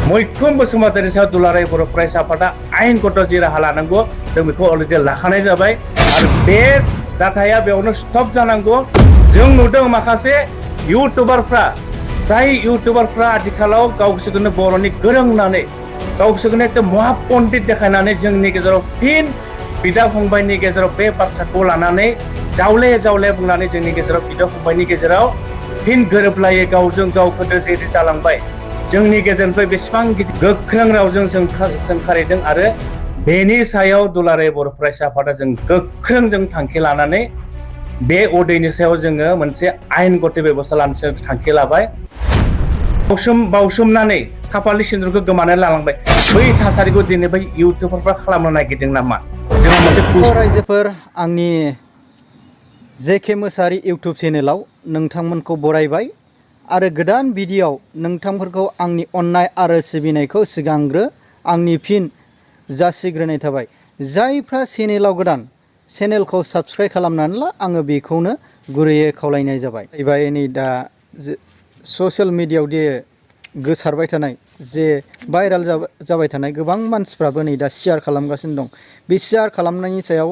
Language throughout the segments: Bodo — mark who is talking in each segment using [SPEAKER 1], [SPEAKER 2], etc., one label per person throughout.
[SPEAKER 1] मैखोम बसुमतारी सायाव दुलाराय बर' फरायसा आफादा आयेनगत जि राहा लानांगौ जों बेखौ अलरेडि लाखानाय जाबाय आरो बे जाथाया बेयावनो स्टप जानांगौ। जों नुदों माखासे इउटुबारफ्रा जाय इउटुबारफ्रा आथिखालाव गावसोरखौनो बर'नि गोरों होननानै गावसोरखौनो एकदम महापन्डित देखायनानै जोंनि गेजेराव फिन बिदा फंबायनि गेजेराव बे बाथ्राखौ लानानै जावले जावले बुंनानै जोंनि गेजेराव बिदा फंबायनि गेजेराव फिन गोरोबलायै गावजों गाव गोदो जेरै जालांबाय जोंनि गेजेरनिफ्राय बेसेबां गोख्रों रावजों सोंखारिदों आरो बेनि सायाव दुलाराय बर' फरायसा आफादा जों गोख्रों जों थांखि लानानै बे अदैनि सायाव जोङो मोनसे आयेनगत बेबस्था लानो थांखि लाबाय। बावसोमनानै खाफालनि सिन्दुरखौ गोमानानै लालांबाय बै थासारिखौ दिनै बै इउटुबारफ्रा खालामनो नागिरदों नामा? जोंहा मोनसे
[SPEAKER 2] रायजोफोर आंनि जेके मोसाहारि इउटुब चेनेलाव नोंथांमोनखौ बरायबाय आरो गोदान भिडिअ'आव नोंथांफोरखौ आंनि अननाय आरो सिबिनायखौ सिगांग्रो आंनि फिन जासिग्रोनाय थाबाय। जायफ्रा चेनेलाव गोदान चेनेलखौ साबस्क्राइब खालामनानै ला आङो बेखौनो गुरैयै खावलायनाय जाबाय। नै दा ससियेल मिडियायाव दे गोसारबाय थानाय जे भाइराल जाबाय थानाय गोबां मानसिफ्राबो नै दा शेयार खालामगासिनो दं। बे शेयार खालामनायनि सायाव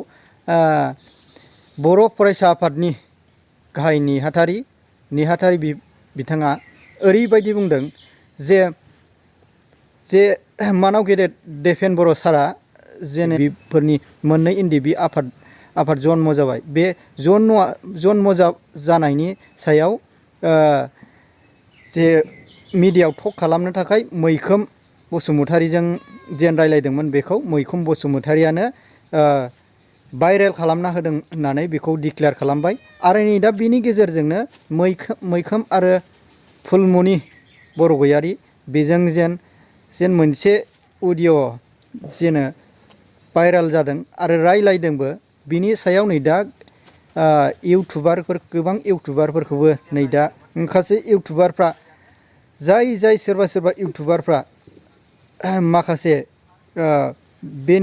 [SPEAKER 2] बर' फरायसा आफादनि गाहाय नेहाथारि बिथाङा ओरैबायदि बुंदों जे मानाव गेदेर देफेन बर' सारा जेने बेफोरनि मोननै इन्दिबि आफाद जन्म जाबाय। बे जन्म जानायनि सायाव जे मिडियायाव टक खालामनो थाखाय मैखोम बसुमतारीजों जेन रायलायदोंमोन बेखौ मैखोम बसुमतारीयानो भाइरेल खालामना होदों होननानै बेखौ डिक्लेयार खालामबाय आरो नै दा बिनि गेजेरजोंनो मैखोम आरो फुलमनि बरगयारी बेजों जेन मोनसे अडिअ जेनो भाइराल जादों आरो रायलायदोंबो। बिनि सायाव नै दा गोबां इउटुबारफोरखौबो नै दा माखासे इउटुबारफ्रा सोरबा इउटुबारफ्रा माखासे बे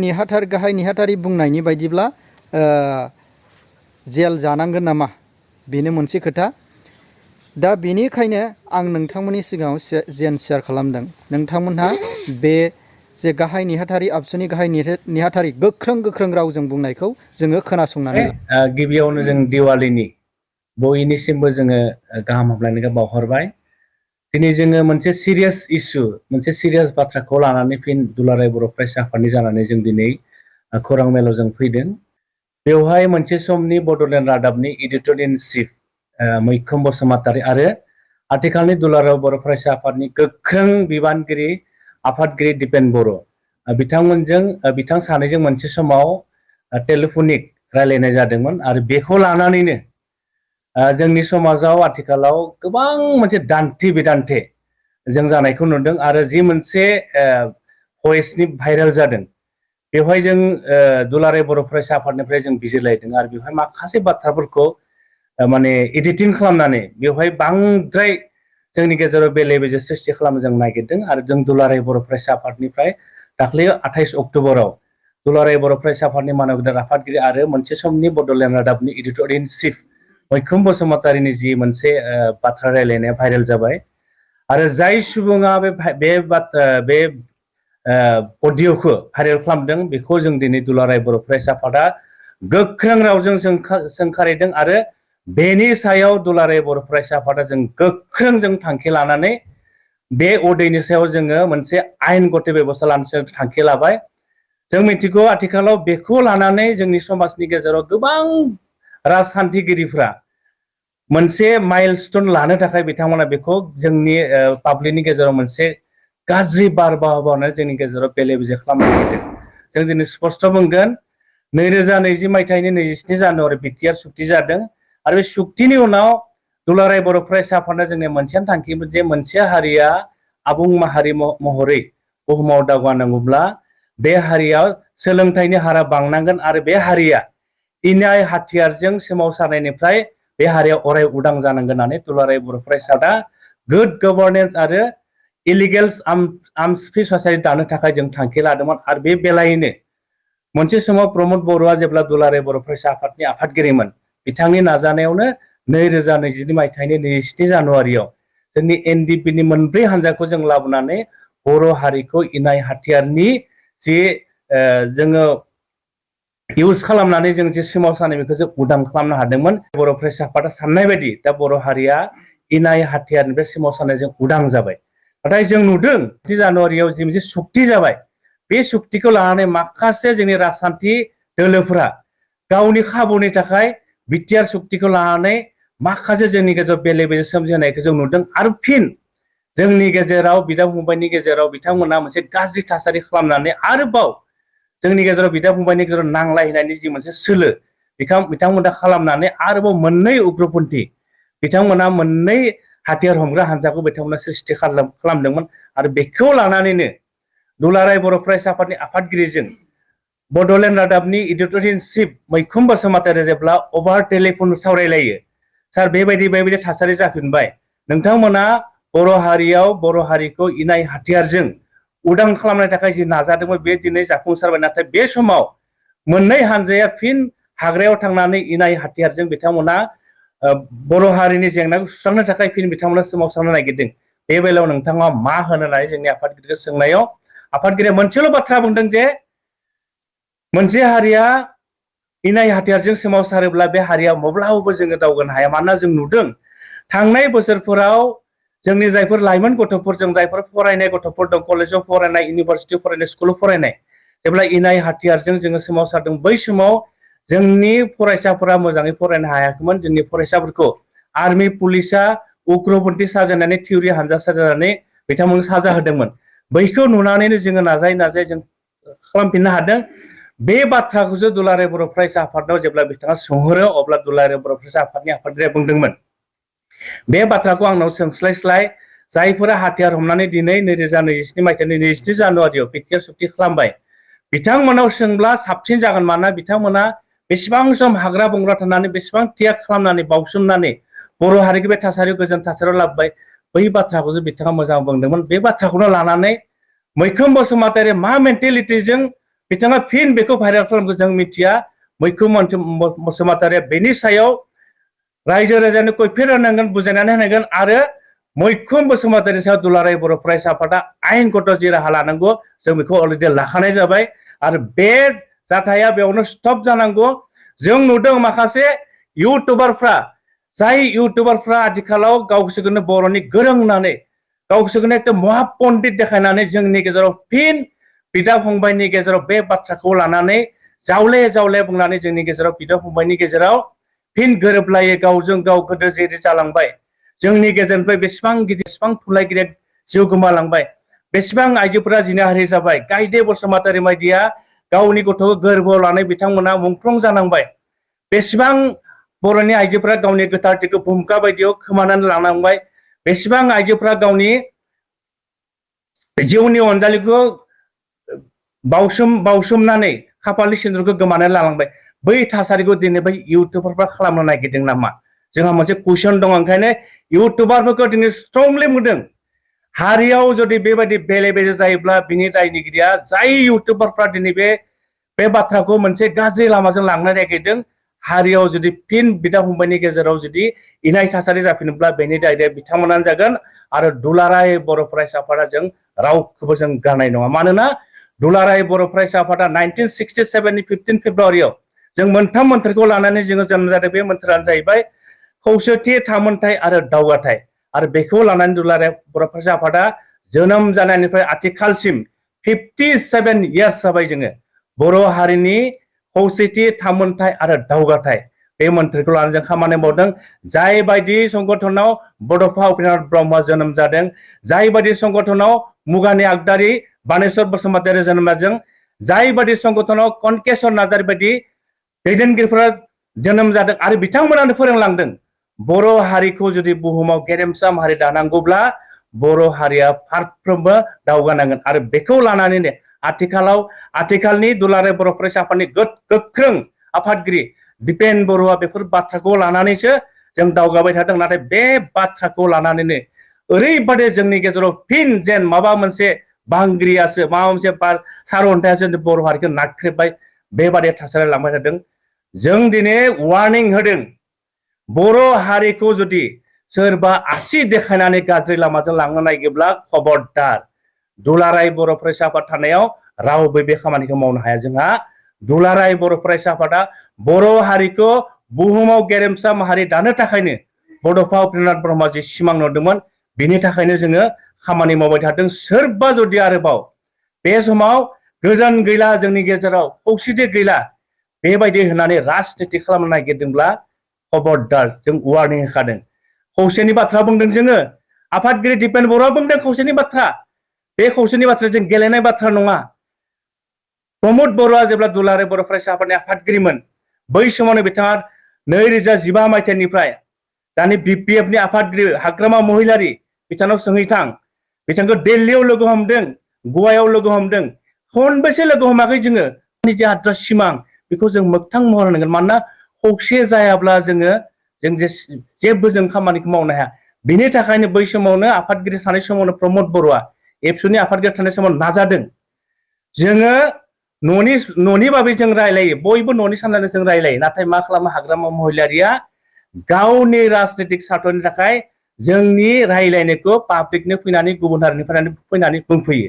[SPEAKER 2] गाहाय नेहाथारि बुंनायनि बायदिब्ला जेल जानांगोन नामा बेनो मोनसे खोथा। दा बेनिखायनो आं नोंथांमोननि सिगाङाव जेन शेयार खालामदों नोंथांमोनहा बे जे गाहाय नेहाथारि आबसुनि गाहाय नेहाथारि गोख्रों रावजों बुंनायखौ जोङो खोनासंनानै
[SPEAKER 1] गिबियावनो जों दिवालीनि बयनिसिमबो जोङो गाहाम हामलायनायखौ बावहरबाय। दिनै जोङो मोनसे सिरियास इसु मोनसे सिरियास बाथ्राखौ लानानै फिन दुलाराय बर' फरायसा आफादनि जानानै जों दिनै खौरां मेलाव जों फैदों। बेवहाय मोनसे समनि बड'लेण्ड रादाबनि एडिटर इन चिफ मैखोम बसुमतारी आरो आथिखालनि दुलाराय बर' फरायसा आफादनि गोख्रों बिबानगिरि आफादगिरि दिपेन बर' बिथां सानैजों मोनसे समाव टेलिफनिक रायलायनाय जादोंमोन आरो बेखौ लानानैनो जोंनि समाजाव आथिखालाव गोबां मोनसे दान्थे बिदान्थे जों जानायखौ नुदों आरो जि मोनसे भइसनि भाइरेल जादों बेवहाय जों दुलाराय बर' फरायसा आफादनिफ्राय जों बिजिरलायदों आरो बेवहाय माखासे बाथ्राफोरखौ माने एडिटिं खालामनानै बेवहाय बांद्राय जोंनि गेजेराव बेले बेजे सृष्टि खालामनो जों नागिरदों आरो जों दुलाराय बर' फरायसा आफादनिफ्राय दाख्लै 28 अक्ट'बराव दुलाराय बर' फरायसा आफादनि मानव गेदेर आफादगिरि आरो मोनसे समनि बड'लेण्ड रादाबनि एडिटर इन चिफ मैखोम बसुमतारीनि जि मोनसे बाथ्रा रायलायनाया भाइरेल जाबाय आरो जाय सुबुङा बे अडिअ'खौ भाइरेल खालामदों बेखौ जों दिनै दुलाराय बर' फरायसा आफादा गोख्रों रावजों सोंखारिदों आरो बेनि सायाव दुलाराय बर' फरायसा आफादा जों गोख्रों जों थांखि लानानै बे अदैनि सायाव जोङो मोनसे आयेनगत बेबस्था लानो थांखि लाबाय। जों मिथिगौ आथिखालाव बेखौ लानानै जोंनि समाजनि गेजेराव गोबां राजखान्थिगिरिफ्रा मोनसे माइलस्टन लानो थाखाय बिथांमोना बेखौ जोंनि पाब्लिकनि गेजेराव मोनसे गाज्रि बारहावा जोंनि गेजेराव बेले बेजे खालामनो नागिरदों। जों दिनै स्पष्ट बुंगोन 2020 मायथाइनि 27 जानुवारि बिटिआर सुक्ति जादों आरो बे सुक्तिनि उनाव दुलाराय बर' फरायसा आफादा जोंनि मोनसेयानो थांखिमोन जे मोनसे हारिया आबुं माहारि महरै बुहुमाव दावगानांगौब्ला बे हारियाव सोलोंथाइनि हारा बांनांगोन आरो बे हारिया इनाय हाथियारजों सोमावसारनायनिफ्राय बे हारिया अराय उदां जानांगोन होननानै दुलाराय बर' फरायसा आफादा गुड गभर्नेन्स आरो इलिगेल्स आर्म्स फ्रि ससाइटि दानो थाखाय जों थांखि लादोंमोन आरो बे बेलायैनो मोनसे समाव प्रमद बर'आ जेब्ला दुलाराय बर' फरायसा आफादनि आफादगिरिमोन बिथांनि नाजानायावनो 2020 मायथाइनि 27 जानुवारियाव जोंनि एनडिपिनि मोनब्रै हान्जाखौ जों लाबोनानै बर' हारिखौ इनाय हाथियारनि जि जोङो इउज खालामनानै जों जे सोमावसारनाय बेखौ जों उदां खालामनो हादोंमोन। बर' फरायसा आफादा साननाय बायदि दा बर' हारिया इनाय हाथियारनिफ्राय सोमावसारनायजों उदां जाबाय। नाथाय जों नुदों 3 जानुवारियाव जि मोनसे सुक्ति जाबाय, बे सुक्तिखौ लानानै माखासे जोंनि राजखान्थि दोलोफोरा गावनि खाबुनि थाखाय बिटिआर सुक्तिखौ लानानै माखासे जोंनि गेजेराव बेले-बेजे सोमजिहोनायखौ जों नुदों। आरो फिन जोंनि गेजेराव बिदा-फंबायनि गेजेराव बिथांमोना मोनसे गाज्रि थासारि खालामनानै आरोबाव जोंनि गेजेराव बिदा-फंबायनि गेजेराव नांलायनायनि जि मोनसे सोलो बिथांमोना खालामनानै आरोबाव मोननै उग्रपन्थी बिथांमोना मोननै हाथियार हमग्रा हानजाखौ बिथांमोना सृष्टि खालामदोंमोन। आरो बेखौ लानानैनो दुलाराय बर' फरायसा आफादनि आफादगिरिजों बड'लेण्ड रादाबनि एडिटर इन चिफ मैखुन बसुमतारी जेब्ला अभार टेलिफन सावरायलायो, सार बेबायदि थासारि जाफिनबाय, नोंथांमोना बर' हारियाव बर' हारिखौ इनाय हाथियारजों उदां खालामनो थाखाय जि नाजादोंमोन बे दिनै जाफुंसारबाय। नाथाय बे समाव मोननै हानजाया फिन हाग्रायाव थांनानै इनाय हाथियारजों बिथांमोना बर' हारिनि जेंनाखौ सुस्रांनो थाखाय फिन बिथांमोना सोमावसारनो नागिरदों। बे बेलायाव नोंथाङा मा होनो लायो? जोंनि आफादगिरिखौ सोंनायाव आफादगिरिया मोनसेल' बाथ्रा बुंदों जे मोनसे हारिया इनाय हाथियारजों सोमावसारोब्ला बे हारिया माब्लाबाबो जोङो दावगानो हाया। मानोना जों नुदों थांनाय बोसोरफोराव जोंनि जायफोर लाइमोन गथ'फोर, जों जायफोर फरायनाय गथ'फोर दं, कलेजाव फरायनाय, इउनिभारसिटियाव फरायनाय, स्कुलाव फरायनाय, जेब्ला इनाय हाथियारजों जोङो सोमावसारदों बै समाव जोंनि फरायसाफोरा मोजाङै फरायनो हायाखैमोन। जोंनि फरायसाफोरखौ आर्मि पुलिसा उग्रपन्थी साजायनानै थिउरि हानजा साजायनानै बिथांमोनखौ साजा होदोंमोन। बैखौ नुनानैनो जोङो नाजायै जों खालामफिननो हादों। बे बाथ्राखौसो दुलाराय बर' फरायसा आफादाव जेब्ला बिथाङा सोंहरो अब्ला दुलाराय बर' फरायसा आफादनि आफादगिरिया बुंदोंमोन, बे बाथ्राखौ आंनाव सोंस्लायस्लाय जायफोरा हाथियार हमनानै दिनै 2027 मायथाइनि 23 जानुवारियाव बिटिआर सुक्ति खालामबाय, बिथांमोनाव सोंब्ला साबसिन जागोन। मानोना बिथांमोना बेसेबां सम हाग्रा बंग्रा थानानै बेसेबां त्याग खालामनानै बावसोमनानै बर' हारिखौ बे थासारियाव गोजोन थासारियाव लाबोबाय, बै बाथ्राखौसो बिथाङा मोजां बुंदोंमोन। बे बाथ्राखौनो लानानै मैखुन बसुमतारी मा मेन्टेलिटिजों बिथाङा फिन बेखौ भाइरेल खालामखो जों मिथिया। मैखुन बसुमतारीया बेनि सायाव रायजो राजानो कैफियत होनांगोन, बुजायनानै होनांगोन। आरो मैखुन बसुमतारीनि सायाव दुलाराय बर' फरायसा आफादा आयेनगत जि राहा लानांगौ जों बेखौ अलरेडि लाखानाय जाबाय। आरो बे जाथाया बेयावनो स्टप जानांगौ। जों नुदों माखासे इउटुबारफ्रा, जाय इउटुबारफ्रा आथिखालाव गावसोरखौनो बर'नि गोरों होननानै गावसोरखौनो एकदम महापन्डित देखायनानै जोंनि गेजेराव फिन बिदा फंबायनि गेजेराव बे बाथ्राखौ लानानै जावले बुंनानै जोंनि गेजेराव बिदा फंबायनि गेजेराव फिन गोरोबलायै गावजों गाव गोदो जेरै जालांबाय, जोंनि गेजेरनिफ्राय बेसेबां गिदिर बेसेबां थुनलाइगिरिया जिउ गोमालांबाय, बेसेबां आइजोफोरा जिनाहारि जाबाय, गायदे बसुमतारी बायदिया गावनि गथ'खौ गोरबोआव लानाय बिथांमोना मुंख्लं जानांबाय, बेसेबां बर'नि आइजोफोरा गावनि गोथारथिखौ भुमका बायदियाव खोमानानै लानांबाय, बेसेबां आइजोफोरा गावनि जिउनि अनजालिखौ बावसोमनानै खाफालनि सिन्दुरखौ गोमानानै लालांबाय। बै थासारिखौ दिनै बै इउटुबारफ्रा खालामनो नागिरदों नामा? जोंहा मोनसे कुइसन दङ। ओंखायनो इउटुबारफोरखौ दिनै स्ट्रंलि बुंदों, हारियाव जुदि बेबायदि बेले बेजे जायोब्ला बिनि दायनिगिरिया जाय इउटुबारफ्रा दिनै बे बाथ्राखौ मोनसे गाज्रि लामाजों लांनो नागिरदों, हारियाव जुदि फिन बिदा फंबायनि गेजेराव जुदि इनाय थासारि जाफिनोब्ला बेनि दायया बिथांमोनानो जागोन। आरो दुलाराय बर' फरायसा आफादा जों रावखौबो जों गारनाय नङा। मानोना दुलाराय बर' फरायसा आफादा 1967 नि 15 फेब्रुवारियाव जों मोनथाम मोन्थोरखौ लानानै जोङो जोनोम जादों। बे मोन्थोरानो जाहैबाय खौसेथि, थामोनथाय आरो दावगाथाय। आरो बेखौ लानानै दुलाराय बर' फरायसा आफादा जोनोम जानायनिफ्राय आथिखालसिम 57 इयार्स जाबाय जोङो बर' हारिनि खौसेथि, थामोनथाय आरो दावगाथाय बे मोन्थोरखौ लानानै जों खामानि मावदों। जाय बायदि संगठनाव बड'फा उपेन्द्रनाथ ब्रह्मआ जोनोम जादों, जाय बायदि संगठनाव मुगानि आगदारि बानेश्वर बसुमतारी जोनोम जादों, जाय बायदि संगठनाव कनकेश्वर नार्जारी बायदि दैदेनगिरिफोरा जोनोम जादों आरो बिथांमोनानो फोरोंलांदों, बर' हारिखौ जुदि बुहुमाव गेरेमसा माहारि दानांगौब्ला बर' हारिया फारफ्रोमबो दावगानांगोन। आरो बेखौ लानानैनो आथिखालनि दुलाराय बर' फरायसा आफादनि गोख्रों आफादगिरि दिपेन बरुवा बेफोर बाथ्राखौ लानानैसो जों दावगाबाय थादों। नाथाय बे बाथ्राखौ लानानैनो ओरैबादि जोंनि गेजेराव फिन जेन माबा मोनसे बांग्रियासो, माबा मोनसे सारअन्थाइयासो बर' हारिखौ नाख्रेबबाय, बेबादि थासारि लांबाय थादों। जों दिनै वार्निं होदों, बर' हारिखौ जुदि सोरबा आसि देखायनानै गाज्रि लामाजों लांनो नागिरब्ला खबरदार, दुलाराय बर' फरायसा आफाद थानायाव रावबो बे खामानिखौ मावनो हाया। जोंहा दुलाराय बर' फरायसा आफादा बर' हारिखौ बुहुमाव गेरेमसा माहारि दानो थाखायनो बड'फा उपेन्द्रनाथ ब्रह्मआ जि सिमां नुदोंमोन बिनि थाखायनो जोङो खामानि मावबाय थादों। सोरबा जुदि आरोबाव बे समाव गोजान गैला, जोंनि गेजेराव खौसेथि गैला बेबायदि होननानै राजनिति खालामनो नागिरदोंब्ला खबरदार, जों वार्निं होखादों। खौसेनि बाथ्रा बुंदों जोङो, आफादगिरि दिपेन बर'आ बुंदों खौसेनि बाथ्रा। बे खौसेनि बाथ्रा जों गेलेनाय बाथ्रा नङा। प्रमद बर'आ जेब्ला दुलाराय बर' फरायसा आफादनि आफादगिरिमोन बै समावनो बिथाङा 2015 मायथाइनिफ्राय दानि BPFनि आफादगिरि हाग्रामा महिलारि बिथांनाव सोंहैथां, बिथांखौ दिल्लीयाव लोगो हमदों, गवायाव लोगो हमदों, खनबेसे लोगो हमाखै जोङो। जे आद्रा सिमां बेखौ जों मोगथां महर होनांगोन। मानोना खौसे जायाब्ला जों जेबो जों खामानिखौ मावनो हाया। बिनि थाखायनो बै समावनो आफादगिरि थानाय समावनो प्रमद बर'आ एबसुनि आफादगिरि थानाय समाव नाजादों। जोङो न'नि बागै जों रायलायो, बयबो न'नि साननानै जों रायलायो, नाथाय मा खालामो हाग्रामा महिलारिया गावनि राजनीतिक सार्थनि थाखाय जोंनि रायलायनायखौ पाब्लिकनो फैनानै गुबुन हारिनिफ्राय फैनानै बुंफैयो।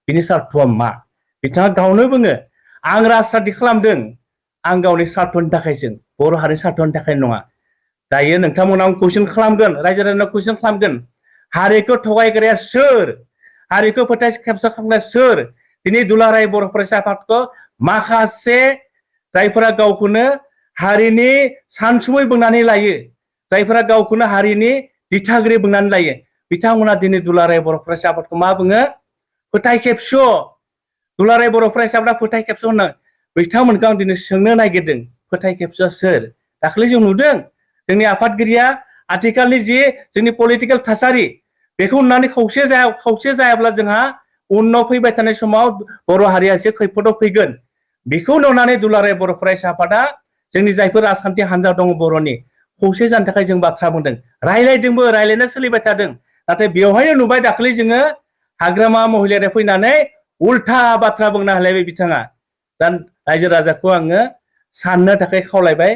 [SPEAKER 1] बिनि सार्थआ मा? बिथाङा गावनो बुङो, आं राजनीति खालामदों, आं गावनि सार्थनि थाखायसो, बर' हारिनि सार्थनि थाखाय नङा। दायो नोंथांमोनाव कुइसन खालामगोन, रायजो राजानाव कुइसन खालामगोन, हारिखौ थगायग्राया सोर? हारिखौ फोथाय खेबसा खालामनाया सोर? दिनै दुलाराय बर' फरायसा आफादखौ माखासे जायफोरा गावखौनो हारिनि सानसुमै बुंनानै लायो, जायफोरा गावखौनो हारिनि दिथागिरि बुंनानै लायो, बिथांमोना दिनै दुलाराय बर' फरायसा आफादखौ मा बुङो? फोथाय खेबस'। दुलाराय बर' फरायसा आफादा फोथाय खेबस' होनो। बिथांमोनखौ आं दिनै सोंनो नागिरदों, फोथाय खेबस'आ सोर? दाखालि जों नुदों जोंनि आफादगिरिया आथिखालनि जि जोंनि पलिटिकेल थासारि बेखौ नुनानै खौसे जायाब्ला जोंहा उनाव फैबाय थानाय समाव बर' हारिया एसे खैफोदाव फैगोन। बेखौ नुनानै दुलाराय बर' फरायसा आफादा जोंनि जायफोर राजखान्थि हान्जा दङ बर'नि, खौसे जानो थाखाय जों बाथ्रा बुंदों, रायलायदोंबो, रायलायना सोलिबाय थादों। नाथाय बेवहायनो नुबाय दाखालि जोङो हाग्रामा महिलारिया फैनानै उल्था बाथ्रा बुंना होलायबाय बिथाङा। दा रायजो राजाखौ आङो साननो थाखाय खावलायबाय,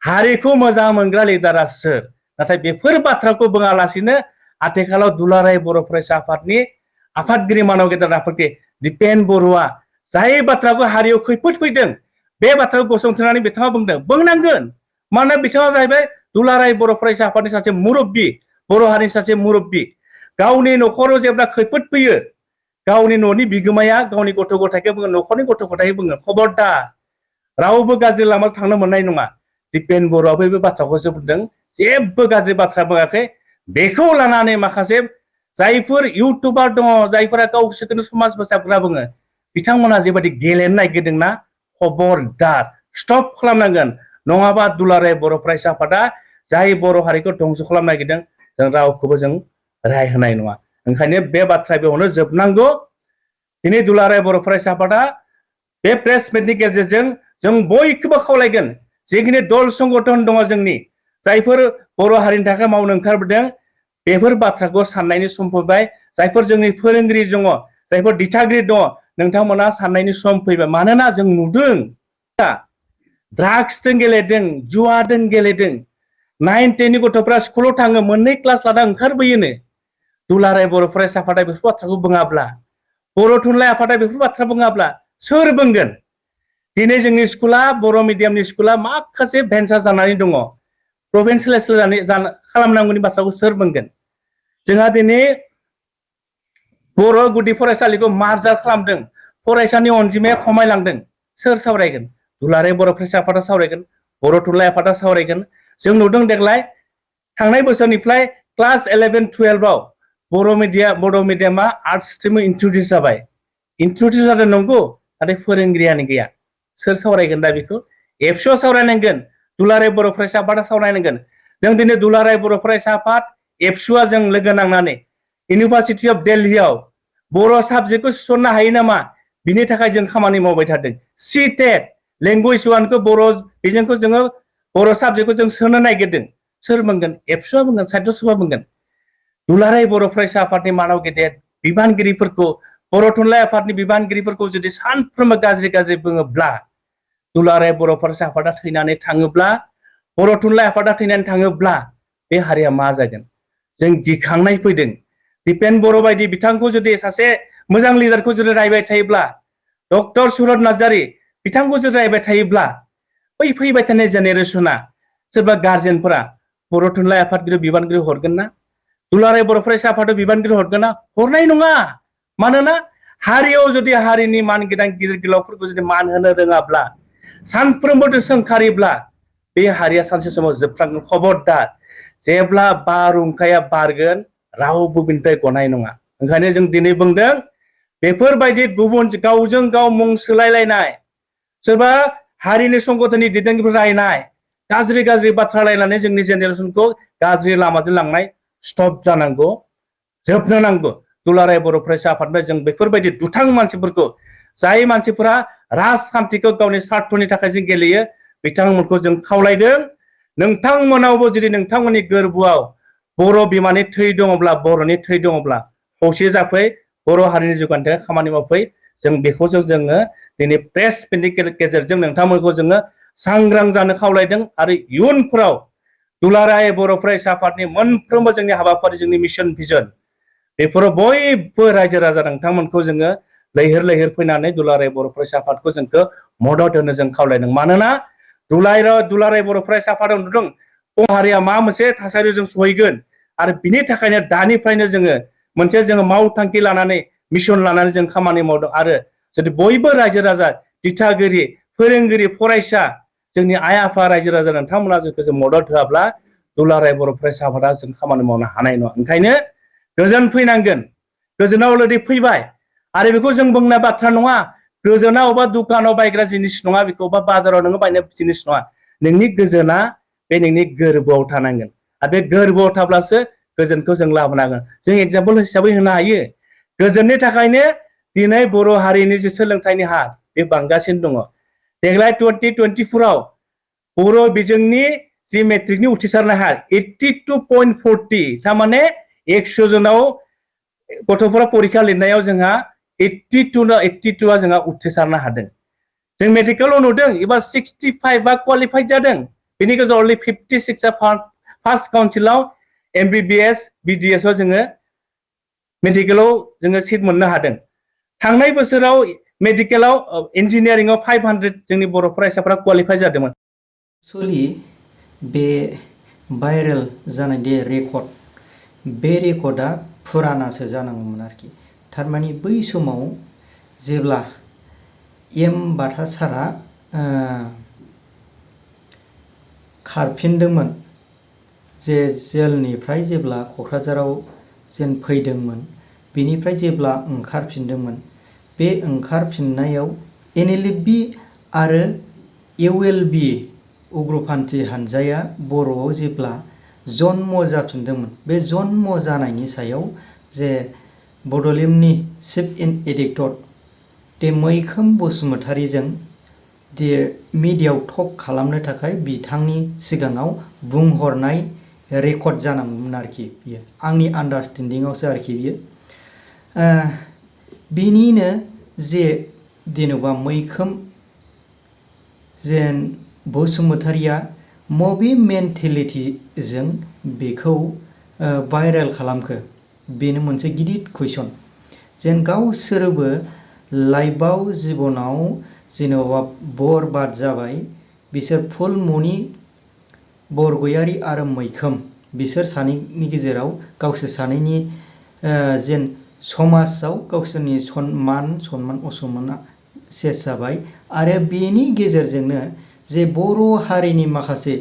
[SPEAKER 1] हारिखौ मोजां मोनग्रा लिडारा सोर? नाथाय बेफोर बाथ्राखौ बुङालासिनो आथिखालाव दुलाराय बर' फरायसा आफादनि आफादगिरि मानव गेदेर आफादगिरि दिपेन बर'आ जाय बाथ्राखौ हारियाव खैफोद फैदों बे बाथ्राखौ गसंथानानै बिथाङा बुंदों, बुंनांगोन। मानोना बिथाङा जाहैबाय दुलाराय बर' फरायसा आफादनि सासे मुरब्बि, बर' हारिनि सासे मुरब्बि। गावनि न'खराव जेब्ला खैफोद फैयो, गावनि न'नि बिगोमाया गावनि गथ' गथायखौ बुङो, न'खरनि गथ' गथायखौ बुङो, खबरदार रावबो गाज्रि लामायाव थांनो मोननाय नङा। दिपेन बर'आबो बे बाथ्राखौसो बुंदों, जेबो गाज्रि बाथ्रा बुङाखै। बेखौ लानानै माखासे जायफोर इउटुबार दङ, जायफोरा गावसोरखौनो समाज फोसाबग्रा बुङो, बिथांमोना जेबायदि गेलेनो नागिरदोंना, खबरदार स्टप खालामनांगोन। नङाबा दुलाराय बर' फरायसा आफादा जाय बर' हारिखौ धंस' खालामनो नागिरदों, जों रावखौबो जों रेहाय होनाय नङा। ओंखायनो बे बाथ्राया बेयावनो जोबनांगौ। दिनै दुलाराय बर' फरायसा आफादा बे प्रेस मिटनि गेजेरजों जों बयखौबो खावलायगोन, जिखिनि दल संगठन दङ जोंनि, जायफोर बर' हारिनि थाखाय मावनो ओंखारबोदों, बेफोर बाथ्राखौ साननायनि सम फैबाय। जायफोर जोंनि फोरोंगिरि दङ, जायफोर दिथागिरि दङ, नोंथांमोना साननायनि सम फैबाय। मानोना जों नुदों ड्राग्सजों गेलेदों, जुवाजों गेलेदों। 9, 10 नि गथ'फ्रा स्कुलाव थाङो, मोननै क्लास लाना ओंखारबोयोनो। दुलाराय बर' फरायसा आफादा बेफोर बाथ्राखौ बुङाब्ला, बर' थुनलाइ आफादा बेफोर बाथ्रा बुङाब्ला सोर बुंगोन? दिनै जोंनि स्कुला, बर' मिडियामनि स्कुला माखासे भेन्सार जानानै दङ। प्रभिन्सियेलाइज खालामनांगौनि बाथ्राखौ सोर बुंगोन? जोंहा दिनै बर' गुदि फरायसालिखौ मार्जार खालामदों, फरायसानि अनजिमाया खमायलांदों। सोर सावरायगोन? दुलाराय बर' फरायसा आफादा सावरायगोन, बर' थुनलाइ आफादा सावरायगोन। जों नुदों देग्लाय थांनाय बोसोरनिफ्राय क्लास 11, 12आव बर' मिडियामा आर्ट्स स्ट्रिमाव इन्ट्रडिउस जाबाय। इन्ट्रडिउस जादों नंगौ, नाथाय फोरोंगिरियानो गैया। सोर सावरायगोन दा बेखौ? एबसुआ सावरायनांगोन, दुलाराय बर' फरायसा आफादा सावरायनांगोन। जों दिनै दुलाराय बर' फरायसा आफाद, एबसुआ जों लोगो नांनानै इउनिभार्सिटि अफ दिल्लीआव बर' साबजेक्टखौ थिसननो हायो नामा, बिनि थाखाय जों खामानि मावबाय थादों। CTET लेंगुवेज 1खौ बर' बिजोंखौ जोङो बर' साबजेक्टखौ जों सोनो नागिरदों। सोर बुंगोन? एबसुआ बुंगोन, साहित्य सभा बुंगोन। दुलाराय बर' फरायसा आफादनि मानाव गेदेर बिबानगिरिफोरखौ, बर' थुनलाइ आफादनि बिबानगिरिफोरखौ जुदि सानफ्रोमबो गाज्रि बुङोब्ला, दुलाराय बर' फरायसा आफादा थैनानै थाङोब्ला, बर' थुनलाइ आफादा थैनानै थाङोब्ला बे हारिया मा जागोन? जों गिखांनाय फैदों। दिपेन बर' बायदि बिथांखौ जुदि सासे मोजां लिडारखौ जुदि रायबाय थायोब्ला डक्टर सुरत नार्जारि बिथांखौ जुदि रायबाय थायोब्ला बै फैबाय थानाय जेनेरेसना सोरबा गार्जेनफोरा बर' थुनलाइ आफादगिरि बिबानगिरि हरगोन ना दुलाराय बर' फरायसा आफादाव बिबानगिरि हरगोन ना हरनाय नङा मानोना हारियाव जुदि हारिनि मान गोनां गिदिर गोलावफोरखौ जुदि मान होनो रोङाब्ला सानफ्रोमबो सोंखारिब्ला बे हारिया सानसे समाव जोबस्रांगोन खबरदार जेब्ला बारहुंखाया बारगोन रावबो बिनिफ्राय गनाय नङा ओंखायनो जों दिनै बुंदों बेफोरबायदि गुबुन गावजों गाव मुं सोलायलायनाय सोरबा हारिनि संगठननि दैदेनगिरिफोर रायनाय गाज्रि गाज्रि बाथ्रा रायनानै जोंनि जेनेरेसनखौ गाज्रि लामाजों लांनाय स्टप जानांगौ जोबनो नांगौ दुलाराय बर' फरायसा आफादनिफ्राय जों बेफोरबायदि दुथां मानसिफोरखौ जाय मानसिफोरा राजखान्थिखौ गावनि स्वार्थनि थाखाय जों गेलेयो बिथांमोनखौ जों खावलायदों नोंथांमोनावबो जुदि नोंथांमोननि गोरबोआव बर' बिमानि थै दङब्ला बर'नि थै दङब्ला खौसे जाफै बर' हारिनि जौगानो थाखाय खामानि मावफै जों बेखौ जोङो दिनै प्रेस मिटनि गेजेरजों नोंथांमोनखौ जोङो सांग्रां जानो खावलायदों आरो इयुनफोराव दुलाराय बर' फरायसा आफादनि मोनफ्रोमबो जोंनि हाबाफारि जोंनि मिशन भिजन बेफोराव बयबो रायजो राजा नोंथांमोनखौ जोङो लैहोर लैहोर फैनानै दुलाराय बर' फरायसा आफादखौ जोंखौ मदद होनो जों खावलायदों मानोना दुलाराय बर' फरायसा आफादाव नुदों बर' हारिया मा मोनसे थासारियाव जों सहैगोन आरो बिनि थाखायनो दानिफ्रायनो जोङो मावथांखि लानानै मिशन लानानै जों खामानि मावदों आरो जुदि बयबो रायजो राजा दिथागिरि फोरोंगिरि फरायसा जोंनि आइ आफा रायजो राजा नोंथांमोना जोंखौ जों मदद होआब्ला दुलाराय बर' फरायसा आफादा जों खामानि मावनो हानाय नङा ओंखायनो गोजोन फैनांगोन गोजोना अलरेडि फैबाय आरो बेखौ जों बुंनाय बाथ्रा नङा गोजोना अबेबा दुखानाव बायग्रा जिनिस नङा बेखौ अबेबा बाजाराव नोङो बायनाय जिनिस नङा नोंनि गोजोना बे नोंनि गोरबोआव थानांगोन आरो बे गोरबोआव थाब्लासो गोजोनखौ जों लाबोनांगोन जों एगजाम्पल हिसाबै होनो हायो गोजोननि थाखायनो दिनै बर' हारिनि जे सोलोंथाइनि हार बे बांगासिनो दङ देग्लाय 2024 आव बर' बिजोंनि जि मेट्रिकनि उथ्रिसारनाय हार 82.40 थारमाने 100 जनाव गथ'फोरा परिखा लिरनायाव जोंहा 82 जोंहा उथ्रिसारनो हादों जों मेडिकेलाव नुदों एबा 65 क्वालिफाइड जादों बेनि गेजेराव अनलि 56 फार्स्ट काउन्सिलाव MBBS BDS आव जोङो मेडिकेलाव जोङो सिट मोननो हादों थांनाय बोसोराव मेडिकेलाव इन्जिनियारिंआव 500 जोंनि बर' फरायसाफोरा क्वालिफाइ जादोंमोन
[SPEAKER 2] एक्चुअली बे भाइरेल जानाय दे रेकर्ड बे रेकर्डआ फुरानासो जानांगौमोन आरोखि थारमाने बै समाव जेब्ला एम बाथा सारा खारफिनदोंमोन जे जेलनिफ्राय जेब्ला क'क्राझाराव जेन फैदोंमोन बेनिफ्राय जेब्ला ओंखारफिनदोंमोन बे ओंखारफिननायाव NLFB आरो ULB उग्रपन्थी हानजाया बर'आव जेब्ला जन्म जाफिनदोंमोन बे जन्म जानायनि सायाव जे बड'लेण्डनि चिफ एडिटर दे मैखोम बसुमतारीजों दे मिडियायाव टक खालामनो थाखाय बिथांनि सिगाङाव बुंहरनाय रेकर्ड जानांगौमोन आरोखि बियो आंनि आन्डारस्टेन्डिंआवसो आरोखि बियो बिनिनो जे जेनेबा मैखोम जेन बसुमतारीया मबे मेन्टेलिटिजों बेखौ भाइरेल खालामखो बेनो मोनसे गिदिर कुइसन जेन गावसोरबो लाइफआव जिबनाव जेनेबा बरबाद जाबाय बिसोर फुलमणि बरगयारी आरो मैखोम बिसोर सानैनि गेजेराव गावसोर सानैनि जेन समाजाव गावसोरनि सनमान असनमाना सेस जाबाय आरो बेनि गेजेरजोंनो जे बर' हारिनि माखासे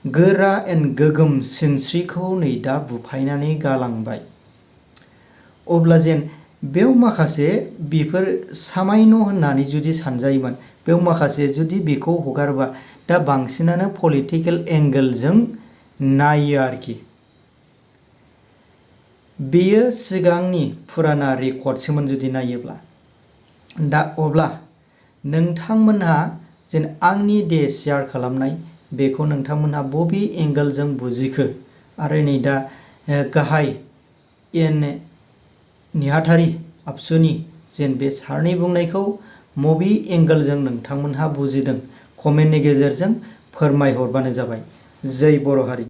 [SPEAKER 2] गोरा गोगोम सिनस्रिखौ नै दा बुफायनानै गालांबाय अब्ला जेन बेयाव माखासे बेफोर सामायन' होननानै जुदि सानजायोमोन बेयाव माखासे जुदि बेखौ हगारोबा दा बांसिनानो पलिटिकेल एंगेलजों नायो आरोखि बेयो सिगांनि फुराना रेकर्डसोमोन जुदि नायोब्ला दा अब्ला नोंथांमोनहा जेन आंनि दे शेयार खालामनाय बेखौ नोंथांमोनहा बबे एंगेलजों बुजिखो आरो नै दा गाहाय नेहाथारि आबसुनि जेन बे सारनि बुंनायखौ मबे एंगेलजों नोंथांमोनहा बुजिदों कमेन्टनि गेजेरजों फोरमायहरबानो जाबाय जै बर' हारि।